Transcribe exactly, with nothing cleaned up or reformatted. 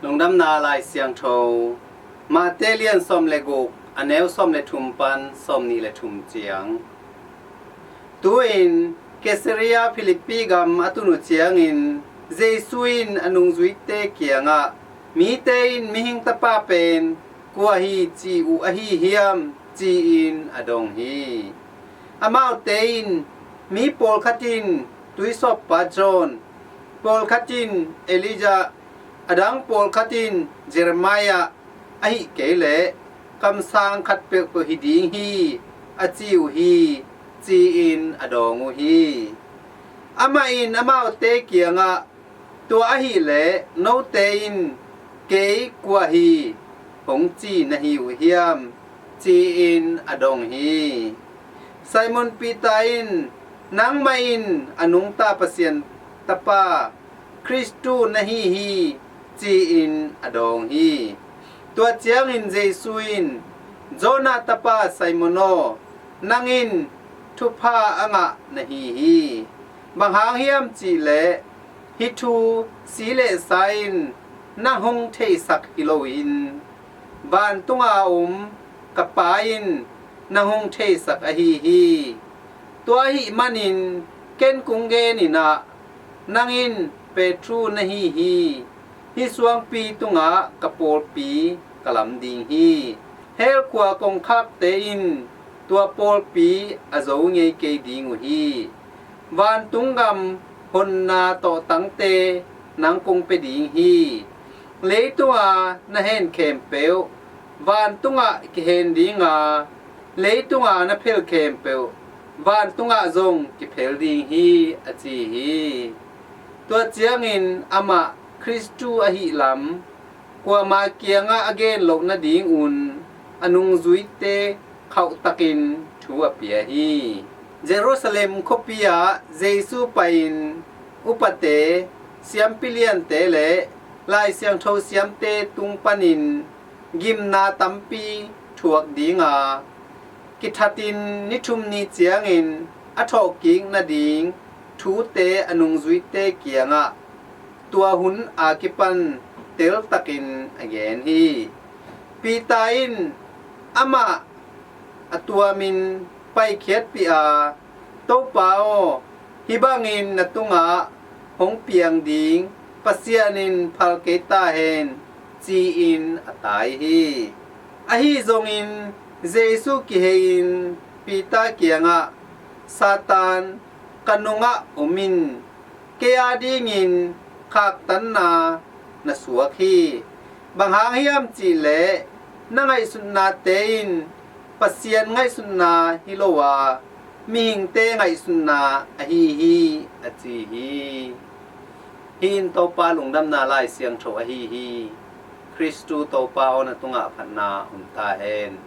Lungdamna Lai Siangtho, Mate lian sawm le guk, a neu sawm le thum pan sawm nih le thum ciang. Tu-in Caesarea Philippi gam a tun uh ciangin Jesu in a nungzuite kiangah, "Mite in Mihing Tapa pen kua hi ci uh ahi hiam?" ci-in a dong hi. Amaute in, "Mi pawlkhat in tuisawppa John, pawlkhat in Elijah, a dang pawlkhat in Jeremiah, ahih kei leh kamsang khat peuhpeuh hi ding hi, a ci uh hi," ci-in a dawng uh hi. Amah in amaute kiangah, "Tua ahih leh note in kei kua hi hong ci na hi uh hiam?" ci-in a dong hi. Simon Peter in, "Nangmah in a nungta Pasian Tapa, Khristu na hi hi," ci-in a dawng hi. Tua ciangin Jesu in, "Jonah tapa Simon aw, nang in thupha a ngah na hi hi. Bang hang hiam cih leh hih thu si le sa in nang hong theisak hi loin, vantunga om ka Pa in nang hong theisak ahi hi. Tua ahih manin ken kong genin ah, nang in Petrue na hi hi. Hih suangpi tungah ka pawlpi ka lam ding hi. Hell khua kongkhakte in tua pawlpi a zo ngei kei ding uh hi. Vantung gam honna tawhtangte nang kong pia ding hi. Leitunga na hen khempeuh vantungah kihen ding a, leitunga na phel khempeuh vantungah zong kiphel ding hi," a ci hi. Tua ciangin amah Khristu ahih lam kuama kiangah a gen loh nadingun a nungzuite khauhtakin thu a pia hi. Jerusalem khuapi ah Jesu pai-in upate, siampi liante le Lai Siangtho siamte tung panin gimna tampi thuak ding a, kithatin ni thum ni ciangin a thawhkik nading thute a nungzuite kiangah tua hun a kipan teltakin a gen hi. Peter in amah a tuamin paikhiatpih a, "Topa aw, hih bangin na tungah hong piang ding Pasian in phal kei ta hen," ci-in a tai hi. Ahi zongin Jesu kihei-in Peter kiangah, "Satan, ka nungah om in, kei adingin khaktanna na suak hi. Bang hang hiam cih leh na ngaihsutnate in Pasian ngaihsutna hi lo a, mihingte ngaihsutna ahi hi," a ci hi. Hih in Topa Lungdamna Lai Siangtho ahi hi. Khristu Topa aw, na tungah phatna om ta hen.